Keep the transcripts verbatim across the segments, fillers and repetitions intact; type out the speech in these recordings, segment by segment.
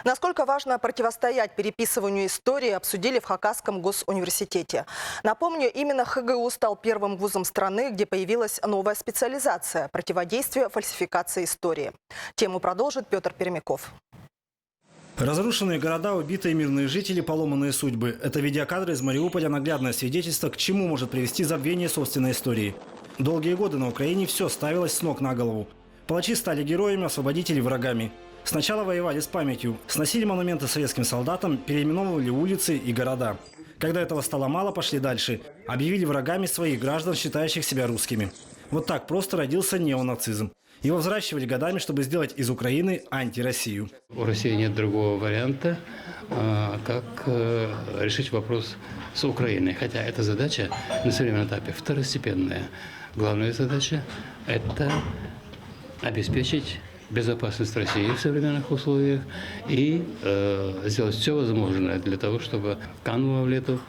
Насколько важно противостоять переписыванию истории, обсудили в Хакасском госуниверситете. Напомню, именно ХГУ стал первым вузом страны, где появилась новая специализация — противодействие фальсификации истории. Тему продолжит Пётр Пермяков. Разрушенные города, убитые мирные жители, поломанные судьбы. Это видеокадры из Мариуполя — наглядное свидетельство, к чему может привести забвение собственной истории. Долгие годы на Украине всё ставилось с ног на голову. Палачи стали героями, освободители — врагами. Сначала воевали с памятью, сносили монументы советским солдатам, переименовывали улицы и города. Когда этого стало мало, пошли дальше. Объявили врагами своих граждан, считающих себя русскими. Вот так просто родился неонацизм. Его взращивали годами, чтобы сделать из Украины антироссию. У России нет другого варианта, а, как, э, решить вопрос с Украиной. Хотя эта задача на современном этапе второстепенная. Главная задача — это обеспечить безопасность России в современных условиях и, э, сделать всё возможное для того, чтобы канула в лету,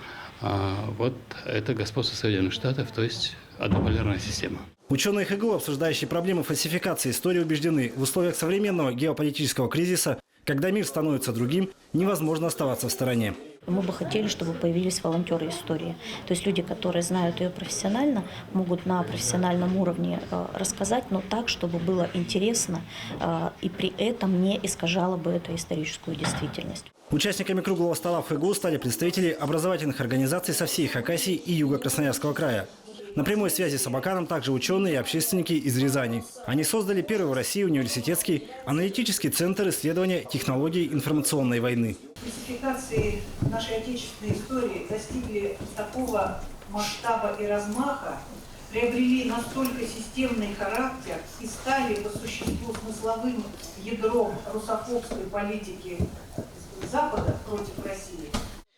а, вот это господство Соединённых Штатов, то есть однополярная система. Учёные ХГУ, обсуждающие проблему фальсификации истории, убеждены: в условиях современного геополитического кризиса, когда мир становится другим, невозможно оставаться в стороне. Мы бы хотели, чтобы появились волонтёры истории. То есть люди, которые знают её профессионально, могут на профессиональном уровне, э, рассказать, но так, чтобы было интересно, э, и при этом не искажало бы эту историческую действительность. Участниками круглого стола в ХГУ стали представители образовательных организаций со всей Хакасии и юга Красноярского края. На прямой связи с Абаканом также учёные и общественники из Рязани. Они создали первый в России университетский аналитический центр исследования технологий информационной войны. Фальсификации нашей отечественной истории достигли такого масштаба и размаха, приобрели настолько системный характер и стали по существу смысловым ядром русофобской политики Запада против России.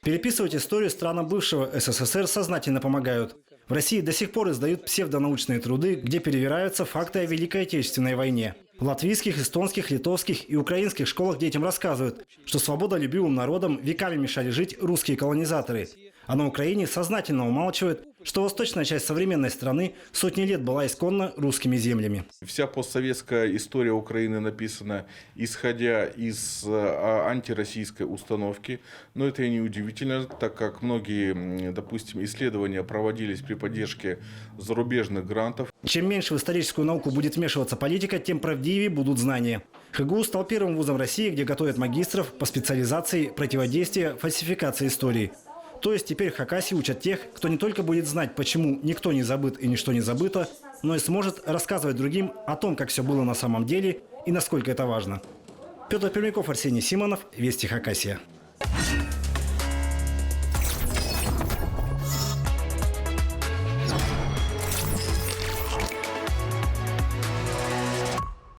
Переписывать историю странам бывшего СССР сознательно помогают. В России до сих пор издают псевдонаучные труды, где перевираются факты о Великой Отечественной войне. В латвийских, эстонских, литовских и украинских школах детям рассказывают, что свободолюбивым народам веками мешали жить русские колонизаторы. А на Украине сознательно умалчивают, что восточная часть современной страны сотни лет была исконно русскими землями. Вся постсоветская история Украины написана исходя из, э, а, антироссийской установки. Но это и не удивительно, так как многие, м, допустим, исследования проводились при поддержке зарубежных грантов. Чем меньше в историческую науку будет вмешиваться политика, тем правдивее будут знания. ХГУ стал первым вузом России, где готовят магистров по специализации противодействия фальсификации истории. То есть теперь в Хакасии учат тех, кто не только будет знать, почему никто не забыт и ничто не забыто, но и сможет рассказывать другим о том, как всё было на самом деле и насколько это важно. Пётр Пермяков, Арсений Симонов, «Вести Хакасия».